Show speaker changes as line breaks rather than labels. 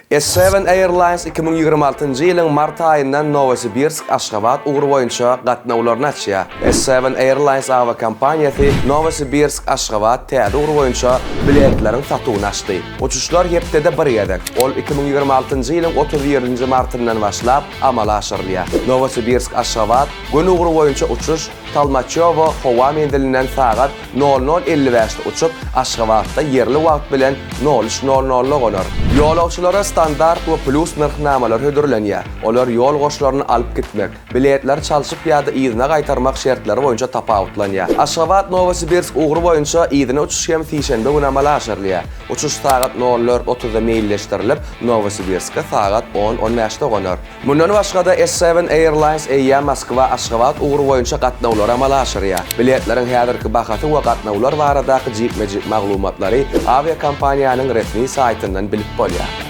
S-Seven Airlines 2026-njy ýylyň mart aýyndan Nowosibirsk-Aşgabat ugry boýunça gatnawlaryny açýar. S-Seven Airlines awiakompaniýasy Nowosibirsk-Aşgabat täze ugry boýunça biletleriň satuwyny açdy. Uçuşlar hepdede bir gezek, ol 2026-njy ýylyň 31-nji martyndan başlap amala aşyrylýar. Nowosibirsk-Aşgabat göni ugry boýunça uçuş Tolmaçýowo howa menzilinden sagat nol nol 55-de uçup, Aşgabatda ýerli wagt bilen nol üç nol nolda gonar. Ýolagçylara standart we plýus nyrhnamalar hödürlenýär. Olar ýol goşlaryny alyp gitmek, biletleri çalşyp ýa-da yzyna gaýtarmak şertleri boýunça tapawutlanýar. Aşgabat-Nowosibirsk ugry boýunça yzyna uçuş hem sişenbe güni amala aşyrylýar. Uçuş sagat nol dört otuzda meýilleşdirilip, Nowosibirskde sagat on on bäşde gonar. Mundan başga-da, S-Seven Airlines eýýäm Moskwa-Aşgabat ugry boýunça gatnawlary amala aşyrýar. Biletleriň häzirki bahasy we gatnawlar baradaky jikme-jik maglumatlary awiakompaniýanyň resmi saýtyndan bilip bolýar.